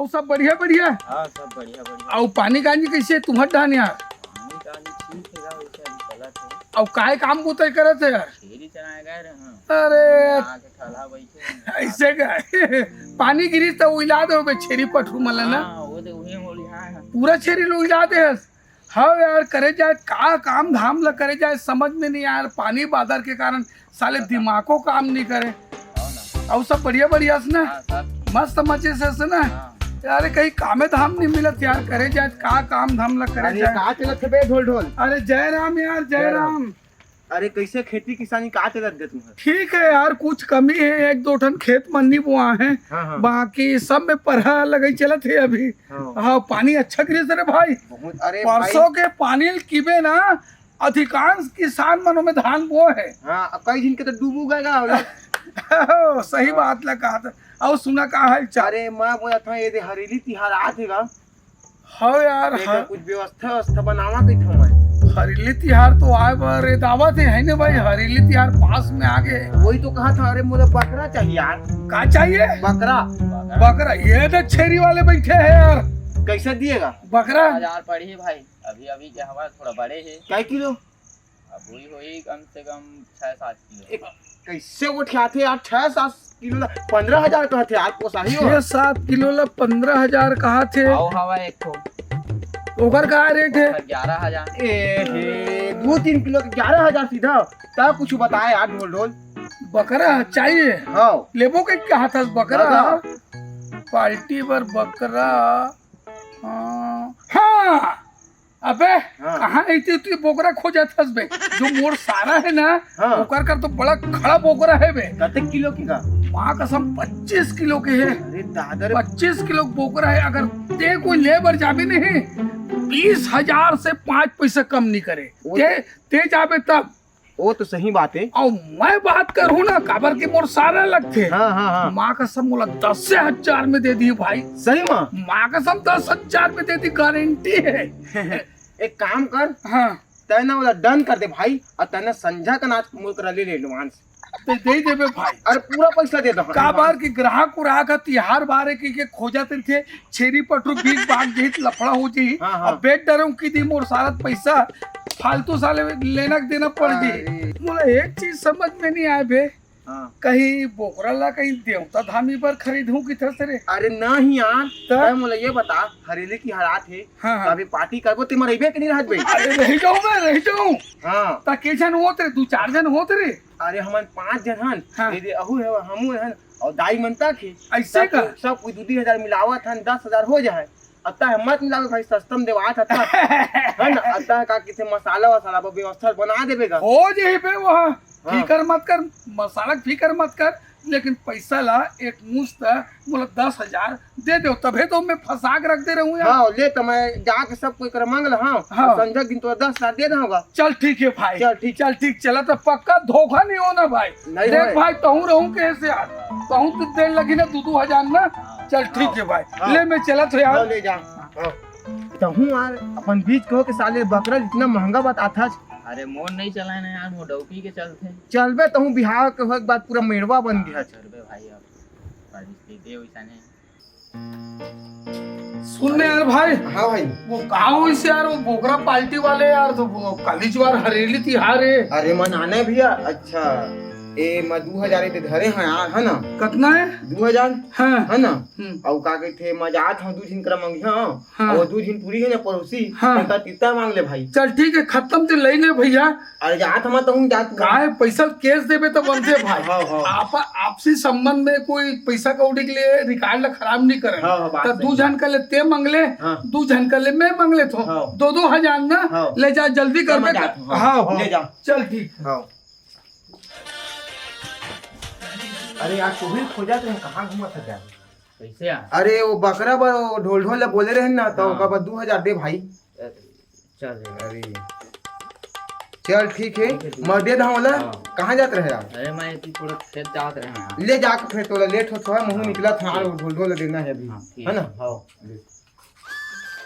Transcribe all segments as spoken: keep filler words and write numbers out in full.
अउ सब बढ़िया बढ़िया? हाँ, सब बढ़िया बढ़िया। अउ पानी कानी कइसे तुम्हर डाहन यार? पानी कानी ठीक हे गा, वइसे अभी चलत हे। अउ काय काम बुता करत हे यार? छेरी चराए गए रहे हैं। अरे। आके ठलहा बैठे हैं। अइसे का? पानी गिरिस त उइला दे होबे छेरी पठरू मन ल ना? हाँ, वो तो वही होली, हाँ, हाँ। पूरा छेरी ल उइला दे हस। हाँ यार, करे जाए का काम धाम ल करे जाए, समझ में नहीं यार, पानी बादर के कारण साले दिमागो काम नहीं करे। हाँ ना। अउ सब बढ़िया बढ़िया हस ना? हाँ, सब ठीक। मस्त मजे से हस ना? हाँ। यार, कहीं कामे धाम नहीं मिलत यार, करे जाए का काम धाम ल करे अरे, जाए। का चलत हे बे ढोल ढोल? अरे जय राम यार, जय जय राम। राम। अरे, कइसे खेती किसानी का चलत गे तुम्हर? ठीक हे यार, कुछ कमी हे, एक दो ठन खेत मन नी बोआ हे, हाँ, हाँ। बाकी सब में परहा लगई चलत हे अभी। हाँ। हाँ, पानी अच्छा गिरिस रे भाई। बहुत, अरे परसों भाई। के पानी ल किबे ना, अधिकांश किसान मन ओमे धान बोए हे। हाँ, अब कई झिन के तो डूबू गए गा, हो ना? सही हाँ। बात ला कहा था। अउ सुना का हाल चाल? अरे, मैं बोला था, ये दे हरेली तिहार आत हे गा। हाँ यार, तेकर हाँ। कुछ व्यवस्था, व्यवस्था बनावा कहिथंव मैं। हरेली तिहार तो आए बर रेदावत हे, है ने भाई? हरेली तिहार पास में आ गे। वही तो कहा था, अरे मोला बकरा चाहिए यार। का चाहिए? बकरा। बकरा? ये तो छेरी वाले बैठे हैं यार। कैसे दिएगा? बकरा? हजार पड़ी भाई, अभी अभी के हमारे थोड़ा बड़े हैं। कै किलो? अब वही होही कम से कम छह सात किलो। ए, कैसे गोठियाथे यार, छह सात किलो ला पन्द्रह हजार कहथे यार, पोसाही हो? छह सात किलो ला पन्द्रह हजार कहथे। अउ हवा एक ठो। ओकर का रेट हे? ओकर ग्यारह हजार। ए हे, दो तीन किलो के ग्यारह हजार सीधा। तब कुछ बताए यार, ढोल ढोल। बकरा चाहिए? हाँ। लेबो के कहत हस बकरा? बकरा। पार्टी बर बकरा। हाँ, हाँ। अबे, हाँ। कहाँ अइसे तू बोकरा खोजत हस बे? जो मोर सारा हे ना, हाँ। ओकर कर तो बड़ा खड़ा बोकरा हे बे। कतेक किलो के का? माँ कसम, पच्चीस किलो के हे। अरे दादा रे। पच्चीस किलो बोकरा हे, अगर ते कोई ले बर जाबे नहीं, बीस हजार से पाँच पैसा कम नहीं करे। वो ते, ते जाबे तब। वो तो सही बात हे। अउ मैं बात करहूँ ना, काबर के मोर सारा लगथे। हाँ, हाँ, हाँ। माँ कसम मोला दस हजार में दे दिही भाई। सही में? माँ कसम दस हजार में दे दिही, गारंटी हे। एक काम कर, हाँ। तैं ना ओला done कर दे भाई, अउ तैं ना संझा कन आज मोर करा ले ले advance। ते दे देबे भाई। अरे पूरा पैसा दे दे। काबर के ग्राहक उराहक ह तिहार बार हे कहिके खोजत रहिथे, छेरी पठरू बिक बाक जही त लफड़ा हो जही। हाँ, हाँ। अब बेच डरेंव कि दी मोर सारा पैसा फालतू साले लेना के देना पड़ जही। अरे। मोला एक चीज समझ में नहीं आए बे, हाँ। कहीं बोकरा ला कहीं देवता धामी बर खरीदहूँ कहिथस रे? अरे नहीं यार, त? तैं मोला ये बता, हरेली तिहार आत हे, हाँ, हाँ। अभी पार्टी करबो ते मरइबे के नहीं रहत बे? अरे रह जाऊँ मैं, रह जाऊँ। हाँ। त के झन होत रे, दू चार झन होत रे? अरे हमन पाँच झन हन, हाँ। ये दे अहू हे, हमू हन, अउ दाई मन तक हे। अइसे सब का? कोई, सब कोई दू दू हजार मिलावत हन, दस हजार हो जाए। अतका हिम्मत मिलावे भाई, सस्ता में देवात हता। है ना? अतका का किथे मसाला वसाला ब व्यवस्था बना देबे गा। हो जही बे वहाँ। हाँ। फिकर मत कर, मसाला के फिकर मत कर, लेकिन पैसा ला एक मुश्त मोला दस हजार दे देव, तभे तो मैं फंसा के रख दे रहूँ यार। हाँ, ले तो मैं जाके सब कोई कर मांग ला, हाँ। हाँ। संझा दिन तो दस हजार दे दूंगा। चल ठीक है भाई। चल ठीक। चल ठीक, चला तो पक्का धोखा नहीं होना भाई। नहीं देख होए। भाई, तहूँ रहूँ कैसे यार, तहूँ तो देर लगी ना दू दू हजार ना। चल ठीक है भाई, हाँ। ले मैं चलत हँव यार। हाँ, ले जा। हाँ। तहूँ यार अपन बीच कहो के साले बकरा इतना महंगा बताथस। अरे मोर नहीं चलाए ना यार, मोर डौकी के चलथे। चलबे तहूँ बिहाव के होए के बाद पूरा मेड़वा बन गया। चलबे भाई, अब परिस्थिति वैसा नहीं। सुन ना यार भाई। हाँ भाई। वो का होइस यार, वो बोकरा पार्टी वाले यार, तो वो कालीच बार हरेली तिहार हे। अरे मन आने भैया, अच्छा, ए मैं दू हजार ए दे धरे हँव यार, है ना? कतना हे? दू हजार। हाँ। है ना? हम्म। अउ का कहिथे, मैं जात हँव दू झिन करा मंगिहा, हाँ। अउ दू झिन टूरी हे ना पड़ोसी, हाँ। तेकर तीता मांग ले भाई। चल ठीक हे, खत्म ते लई ले भैया। अरे जात हँव तहूँ जात हँव। काय पैसा cash देबे त बनथे भाई। हाँ, हाँ। आप, आपसी संबंध में कोई पैसा कौड़ी के लिए record ला खराब नहीं करे। हाँ, हाँ, बात त सही दू है। झन कर ले ते मंग ले, हाँ। दू झन कर ले मैं मंग लेथों। हाँ। दो दो हजार ना, हाँ। ले जा जल्दी कर मैं बे। जात हँव। हाँ, हाँ। ले जा। चल ठीक। हाँ। अरे यार, तोहे खोजत रहे, कहाँ घूमत हे यार? कैसे यार? अरे वो बकरा बर वो ढोल ढोल ला बोले रहे ना, तो हाँ। ओकर बर दू हजार दे भाई। चल रे। अरे चल ठीक हे, ठीक हे, ठीक हे। मैं दे दहूँ ओला। हाँ। कहाँ जात रहे यार? अरे मैं इतनी थोड़ा खेत जात रहे हैं यार। ले जाके फिर तोला late होत हे, महूँ हाँ। निकलत हँव, ठीक। ढोल ढोल ला देना हे अभी, हाँ, ठीक हे। है ना? हाँ।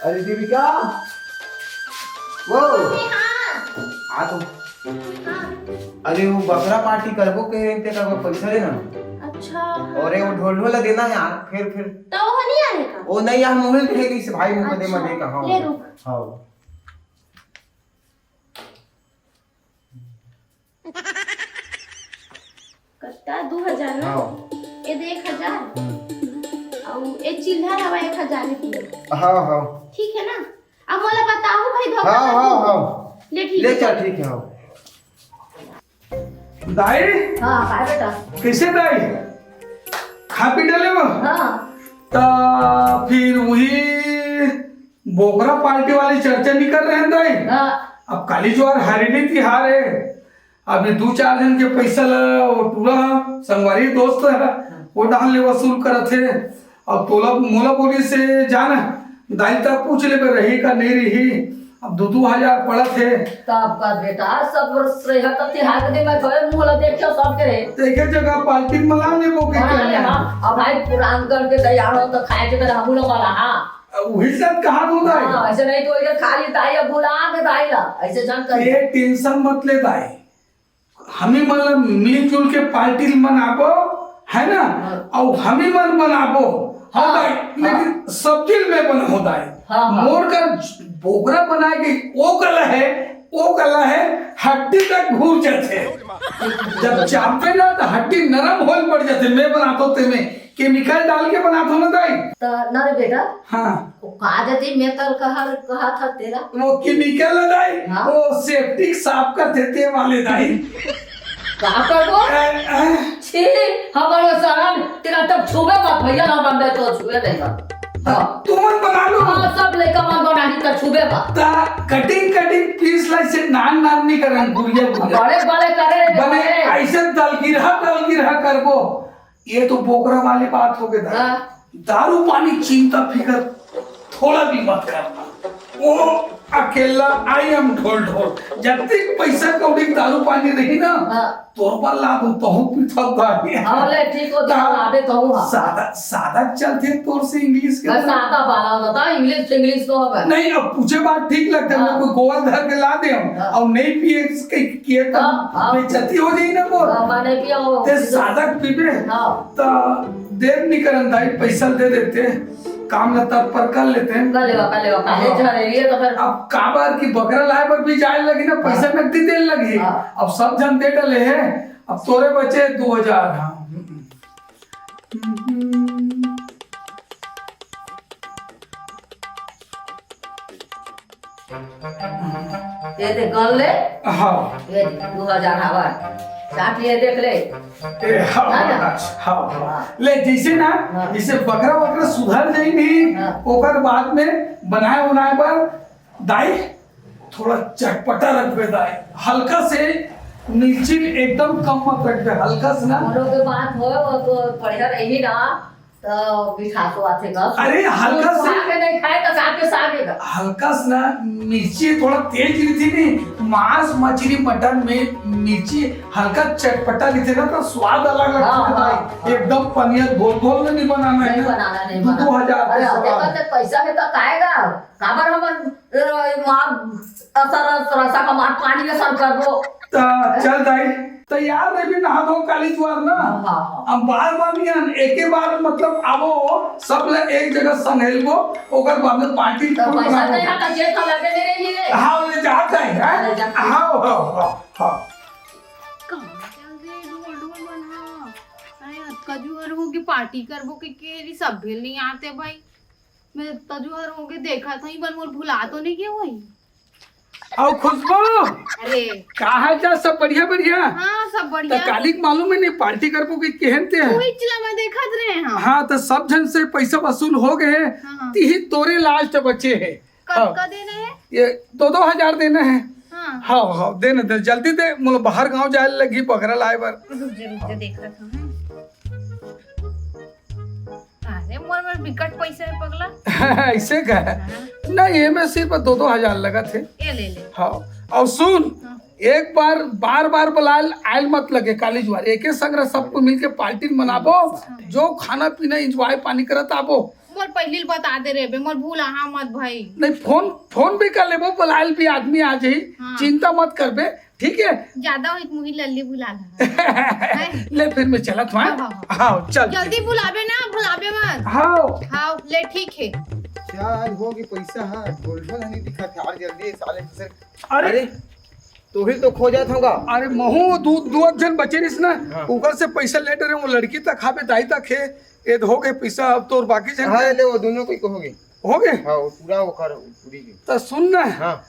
अरे देविका, वो हाँ। आ तो। हाँ। अरे, वो बकरा पार्टी करबो कहे रहे, तेकर बर पैसा लेना। अच्छा, हाँ। अरे, वो ढोल ढोल ला देना है यार, फिर, फिर। तो वो नहीं आए का? वो नहीं यार, मोहिल कहे कि इसे भाई मुँह दे अच्छा, मत दे का, हाँ। ले रुक। हाँ। कत्ता दू हजार ना? हाँ। ए दे एक हजार। हम्म। अउ ए चिल्हर हवा एक हजार रुपया। हाँ, हाँ। ठीक है ना? अब मोला बताहू भाई, धोखा हाँ, मत हाँ, दीहू। हाँ। ले, ठीक ले है, चल, चल। ठीक है, हाँ। दाई? हाँ, काय बेटा? कैसे दाई? खा पी डले वो? हाँ। ता फिर वही बोकरा पार्टी वाली चर्चा नहीं कर रहे हैं दाई? हाँ। अब काली जुआर हरेली तिहार है, अभी दू चार झन के पैसा ला वो टूरा संगवारी दोस्त ला वो डाहन ले वसूल करत हे। अब तोला मोला बोलिस हे जाना, दाई ता पूछ लेबे रही का नहीं रही। अब दू दू हजार पड़त हे। तब का बेटा, सब वर्ष रहे त तिहार के दिन में गए मुँह ला देखे सब के रहे। देखे जगह पार्टी मला लेबो के बना ले, हाँ। अब भाई पुरान कर के तैयार हो तो खाए के बेरा हमू लोग वाला, हाँ। वही सब कहा दो दाई। हाँ, ऐसे नहीं तो इधर खाली दाई अब भुला के दाई ला, ऐसे जान कर। ये टेंशन मत ले दाई, हमी मन ला मिलजुल के पार्टी मनाबो, है ना? हाँ। अउ हमी मन बनाबो, हाँ, हाँ, दाई, हाँ। लेकिन सब दिल में बन हो दाई। हाँ, हाँ। मोर कर बोकरा बनाए के वो कला है, वो कला है, हड्डी तक घुर जाथे। जब चापे ना तो हड्डी नरम होल पड़ जाथे। मैं बनाता हूँ तेमे केमिकल डाल के बनाता हूँ ना दाई। तो ना रे बेटा, हाँ। वो का जाती मैं कल कहा, कहा था तेरा? वो केमिकल है दाई, हाँ। वो सेप्टिक साफ कर देते वाले दाई। का करबो? ए, ए। छी, हमारा सारा तेरा तब छुबे मत भैया, ना बन दे तो छुबे नहीं मत। हाँ। तुमन बना लो। हाँ, सब लइका मन बनाही त छुबे मत। ता कटिंग, कटिंग पीस ला से नान, नान नहीं करन, गुरिया, गुरिया। बड़े, बड़े करे रे, बने बड़े। ऐसे दलगिरहा, दलगिरहा करबो। ये तो बोकरा वाली बात हो गई दाई। हाँ। दारू पानी चिंता फिकर थोड़ा भी मत करना। वो अकेला I am ढोल ढोल। जतिक पैसा कौड़ी दारू पानी रही ना, हाँ। तोर पर ला दूं, तहूं पीथल दाई। हाँ, ले, ठीक हो, ता ला दे, तहूं, हाँ। सादा, सादा चलथे तोर से इंग्लिश के बस तो। सादा बाला होता था, इंग्लिश, इंग्लिश तो हवे। नहीं, अब पूछे बात ठीक लगता है, हाँ। मैं कोई गोवा धर के ला दे हूँ, हाँ। और नहीं पिए के, किए तो हाँ, हाँ। बेइज्जती हो जाई ना बोल। हाँ, माने पिया हो। ते सादा पीबे। हाँ। त देर नहीं करन दाई, पैसा दे देते, काम ला तत्पर कर लेते हैं। कर लेवा, कर लेवा, काहे हाँ। झरेली है तो फिर। अब काबर की बकरा लाए बर भी जाए लगी ना, पैसा हाँ। नकदी देन लगी। हाँ। अब सब झन दे डले हैं, अब तोरे बचे दो हजार। हाँ। ये दे, गन ले। हाँ। ये दे, दो हजार हवा। साथ ये देख ले। ए, हाँ, है ना? हाँ, हाँ। हाँ। ले, जैसे ना, हाँ। जैसे बकरा वकरा सुधर जाई नहीं, हाँ। ओकर बाद में बनाए उनाए बर, दाई, थोड़ा चटपटा रखबे दाई, हल्का से मिर्ची एकदम कम मत रखबे, हल्का से ना। कोनो के बात हो, वो तो बढ़िया रही ना। तो मिठास तो आथे गा। अरे, हल्का से। खा के नहीं खाए तो खा के सागे गा। हल्का से ना, मिर्ची थोड़ा तेज रहिथे नहीं, मांस, मछली, मटन में मिर्ची हल्का चटपटा रहिथे ना, तो स्वाद अलग लगता है हाँ, भाई। हाँ। एकदम पनिया घोल घोल में नहीं बनाना है नहीं ना। बनाना, नहीं दो, बनाना। दो हजार अरे, का अब सवाल। देखो तो पैसा है तो खाएगा। काबर हमन, अ, मार असर, असर, असर का मार पानी असर करबो। त चल दाई, तैयार रहिबे, नहा धो काली जुआर ना। हाँ, हाँ, हाँ। हम बार बार नहीं आन, एके बार मतलब आबो, सब ले एक जगह संग हेलबो, ओकर बाद में पार्टी तो फुल पैसा बनाबो। नहीं आता, जेब तो लगे नहीं रही है। हाँ, ले जात है, हैं? ले जा। हाँ, हाँ, हाँ, हाँ। कहाँ चल दे ढोल ढोल बना? अरे, अतका जुआर होगे, पार्टी करबो के, के री सब भी नहीं आते भाई। मैं अतका जुआर होगे, देखा था, ई बार मोर भुला तो नहीं गया वही। आओ खुशबू। अरे। का हाल चाल, सब बढ़िया, बढ़िया? हाँ, सब बढ़िया। त काली के मालूम है नहीं, पार्टी करबो के केहन ते है? वही चला मैं देखत रहे हैं। हाँ, त सब झन से पैसा वसूल हो गए है। हाँ, हाँ। तिही तोरे लास्ट बचे है। कब हाँ। का देना है? ये दो दो हजार देना है। हाँ। हाँ, हाँ, देना दे, जल्दी दे, मोला बाहर गांव जाए लगी बकरा लाए बर। रुक जा, रुक जा, देखत हूँ। अरे, मोर, मोर बिकट पैसा है पगला। ऐसे का? हाँ। नहीं, ये में सिर्फ दो दो हजार लगत है। ये ले ले। हाँ, और सुन, हाँ। एक बार, बार बार बुलाए आयल मत लगे काली जुआर, एके संग सबको मिलके पार्टी मनाबो, हाँ। जो खाना पीना एंजॉय पानी करत आबो। मोर पहिली ल बता दे रे बे, मोर भूलाहा मत भई। नहीं, फोन, फोन भी कर लेबो, बुलायल भी आदमी आ जाही, हाँ। चिंता मत करबे, ठीक है? ज्यादा होई त मुही लल्ली बुला ला। ले फिर मैं चलत हूँ, हाँ? हाँ, हाँ, हाँ। हाँ, चल। जल्दी बुलाबे ना, भुलाबे मत। हाँ। हाँ, ले ठीक है। क्या आज होगे पैसा? हाँ, ढोल ढोल नहीं दिखा था, और जल्दी साले से। अरे, अरे, तू ही तो खो जात होगा। अरे महू दू, दू एक झन बचे रहिस ना, हाँ। ओकर से पैसा ले डरे, वो लड़की तक खाबे, दाई तक हे, ये तो हो गए पैसा, अब तोर बाकी झन हाँ, के। ले वो दोनों कोई को हो गए। हो गए? हाँ, वो पूरा वो कर, पूरी के। तो सुन ना। हाँ।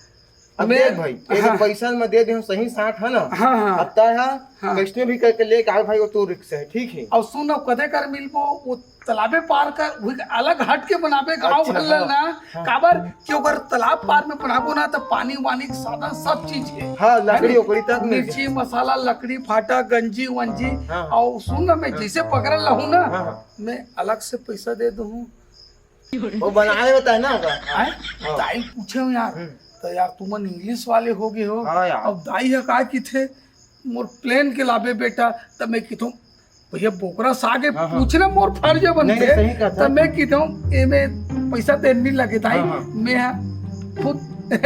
अब मैं देख भाई, ये हाँ। पैसा मैं दे दे हूँ सही साठ है ना? हाँ, हाँ। अब तार हाँ, हाँ। कैसने भी करके लेके आवे भाई, वो तोर रिक्स है, ठीक है? और सुन, अब कदे कर मिलबो, वो तालाबे पार कर, वो अलग हट के बनाबे गाँव अच्छा, भर ला हाँ, ना। हाँ। काबर कि ओकर तालाब पार में बनाबो ना, तो पानी वानी के साधन सब चीज है। हाँ, लकड़ी है ना? ओकड़ी तक मिल मिर्ची, जाए। मसाला, लकड़ी, फाटा, गंजी वंजी। हाँ, हाँ। और सुन ना, मैं हाँ। जैसे पकड़ लहूँ ना, हाँ, हाँ। मैं अलग से पैसा दे दूँ। वो बनाए होता है ना का? आय? हाँ। दाई पूछे हो यार, हम्म। तो यार तुमन इंग्लिश वाले हो गए हो। हाँ यार। अब दाई ह का किथे, मोर प्लेन के लाबे बेटा, तब मैं किथों, भैया बोकरा सागे हाँ, हाँ। पूछना मोर फर्ज नहीं, बनथे, नहीं, सही कहा था। तब मैं किथों, ए में पैसा देन नहीं लगे दाई, हाँ, हाँ। मैं ह खुद ले,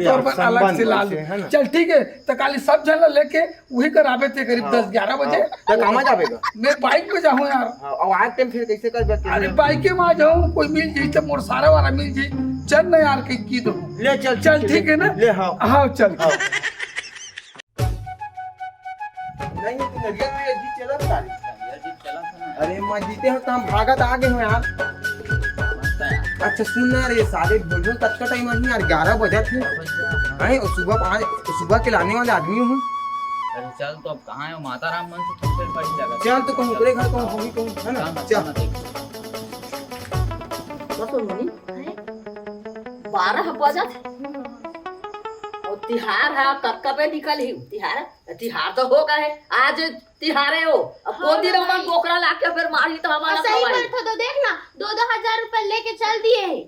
तोर बर संबंध अलग से ला वैसे, लूँ। है ना? चल ठीक है, तो काली सब झन ला लेके वही कराबे थे करीब हाँ, दस ग्यारह बजे। हाँ। तो कहाँ जाबे गा? मैं बाइक पे जाऊँ यार। हाँ, अब आज टाइम फिर कैसे कर सकते अरे हैं? बाइक के में आ जाऊँ, कोई मिल जाई तो मोर सारा वारा मिल जाई। चल ना यार, कहीं की दो। ले चल, चल, चल, ठीक है ना? ले, हाँ। हाँ, चल। हाँ। नहीं, तू नदिया में ये जीत चला था। ये जीत चला था ना। अरे, मैं जीते हो तो हम भागत आ गए हो यार। अच्छा, सुन ना रे, साले ढोल ढोल कतका टाइम आही यार, ग्यारह बजत हे। हैं, और सुबह पाँच, सुबह के लाने वाले आदमी हूँ। अरे चल, तो अब कहाँ है वो माता राम मन से थोड़ी देर पड़ी लगा। चल, तो कहूँ ओकरे घर कहूँ होगी कहूँ, है ना? चल, चल। चल, देख। का सुन मनी? बारह बजत हे। और तिहार है, कब कबे निकल ही तिहार? तिहार तो हो गए, आज तिहारे हो। अब कोन दिन हमन बोकरा लाके फेर मारही त हमन सही खवाही। बात हो, तो देख ना, दो दो हजार रुपया लेके चल दिए हे।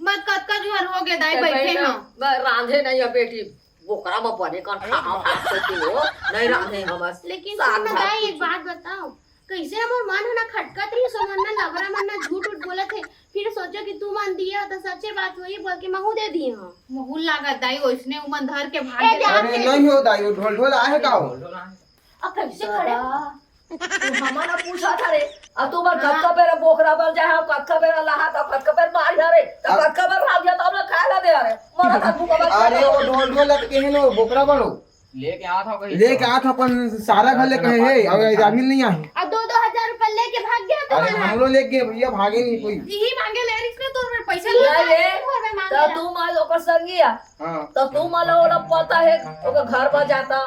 मत कतका जुआर हो गए दाई, बैठे ना। रांधे नहीं है बेटी, बोकरा में बने कन खाना भात सके हो, नहीं रांधे हम। लेकिन सुन ना दाई, एक बात बताओ, कैसे हमर मन ह ना खटकत रही, सोमन ना लबरा मन ना झूठ उठ बोलत हे, फिर सोचो कि तू मन दिए हो तो सच्चे बात होही बोल के महू दे दिए हो। महू लागत दाई, ओइसने उमन धर के भाग अरे नहीं हो दाई, वो ढोल ढोल आहे का हो? अब कैसे खड़े? तू हमन पूछा था रे, अब तू बर कतका बेरा बोकरा बर जाए, अब कतका बेरा लहा, तब कतका बेर मार जा रे, तब कतका बेर रांध जा, तब ना खाए ला दे रे, मरा था भूखा। अरे वो ढोल ढोल अब केहन हो, बोकरा बड़ो। लेके आत हो कहीं लेके आत हो, अपन सारा घर लेके हे, अभी नहीं आहे। अब दो दो हजार रुपया लेके भाग गया। अरे हमरो लेके गए भैया, भागे नहीं कोई। यही मांगे ले रही इसने तो पैसा ले ले। तो तू माल ओकर संगी आ। हाँ। तो तू माला ओला पता है, ओकर घर पर जाता,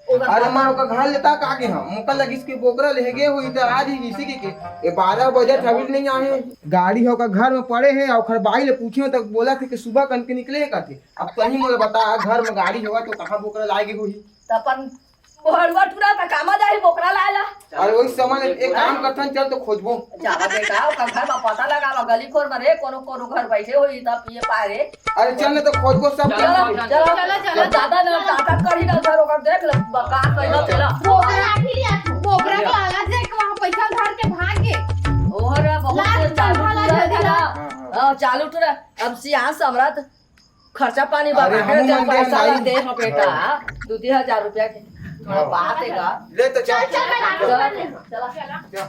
ओकर अरे माँ, ओकर घर लेता का के हम, मोका लगिस के बोकरा ले गे होई त आज ही इसी के, के। ये बारह बजे अभी नहीं आए। गाड़ी ओकर घर में पड़े है, ओकर बाई ले पूछे त बोला थे कि सुबह कन के निकले है कहते। अब तही मोला बता, घर में गाड़ी होगा तो कहाँ बोकरा लाए गे होही? त अपन भड़ुआ टूरा त कामा जाही बोकरा लाए ला। अरे वही समझ, एक काम करथन, चल तो खोजबो। जावा बेटा, ओकर घर में पता लगावा, गली खोर में रे, कोनो कोनो घर बैठे होई त पिए पाए रे। अरे चल ना तो खोजबो सब। चलो, चलो, चलो, चलो। ज्यादा ना, ज्यादा करी ना, घर ओकर देख ले, बका कइला चला। बोकरा लाठी लिया तू। बोकरा के लाला जे के वहाँ पैसा उधार के भाग गे। ओहर बहुत लाल चालू टूरा है, हाँ, हाँ। हाँ, चालू टूरा। अब सियान सम्राट खर्चा पानी अरे, बना के हमू जब मन पैसा दे ला भाई। दे हो बेटा, हाँ। दू तीन हजार रुपया के थोड़ा हाँ। बात है का। ले तो चल। चल, चल, चल, चल। चल।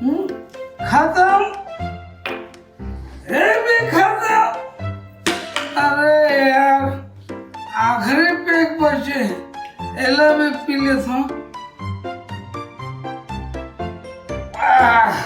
हम्म, खत्म। ये भी खत्म। अरे यार, आखिरी पैक बचे, एला भी पी लेता हूँ। आह।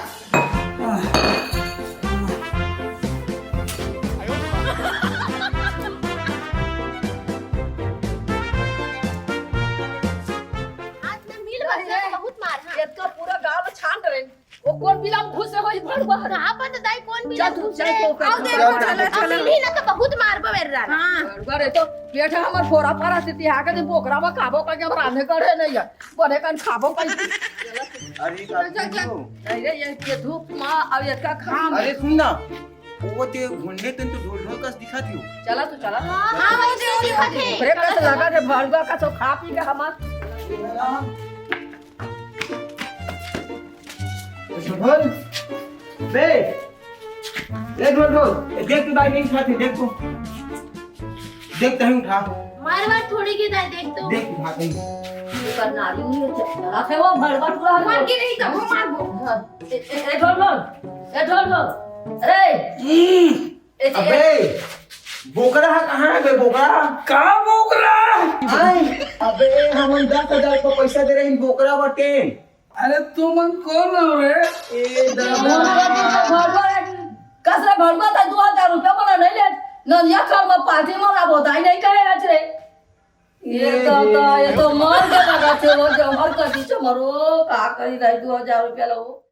आज मैं मिल बस गया, बहुत मार, हाँ। ये तो पूरा गांव में छान रहे। वो कोन बिला में घुसे होई भड़ुआ हरे। कहाँ पता दाई कोन बिला चल तू, घुसे? चल तू, आओ चल, देखो, चल, अब चल। मिली ना तो बहुत मारबो मेरे राना। हाँ। भड़ुआ रे तो पेट हमर फोरा पारा से तिहा के दिन बोकरा में खाबो का जब रांधे करे नहीं है। बने कन खाबो का। अरे चल, चल, चल। नहीं रे, ये, ये धूप माँ, अब ये का काम है? अरे सुन ना, वो ते घुंडे तन तो ढोल ढोल कस दिखा दियो। चला तू, चला। हाँ, हाँ, वही से दिखा थे। ब्रेक कस लगा थे, भड़ुआ का तो खा पी के हमार। ढोल। बे, ए ढोल ढोल, ए देख तो दाई नहीं उठाथे, देख तो। देख तहीं उठा। मार मार थोड़ी के दाई, देख तो। देख उठा तहीं। ये करना आलू नहीं है, चला थे वो भड़वा टूरा है। मार के नहीं तो मार वो। ए, ए, ए ढोल ढोल, ए ढोल ढोल। अरे, ए, ए, अबे, बोकरा हा कहाँ है बे बोकरा? का बोकरा? आय, अबे, हमन दस हजार का पैसा दे रहे हैं बोकरा बटे। अरे तुमन कोन हो रे? ए दादा। भड़वा रे, कस रे भड़वा, त दू हजार रुपया मोला नहीं ले। ननिया कर में पार्टी मोला बोधाई नहीं कहे आज रे। ये ये दादा, ये तो मर के लगा थे वो जमर कर दी चमरो, का करी रही दू हजार रुपया लो।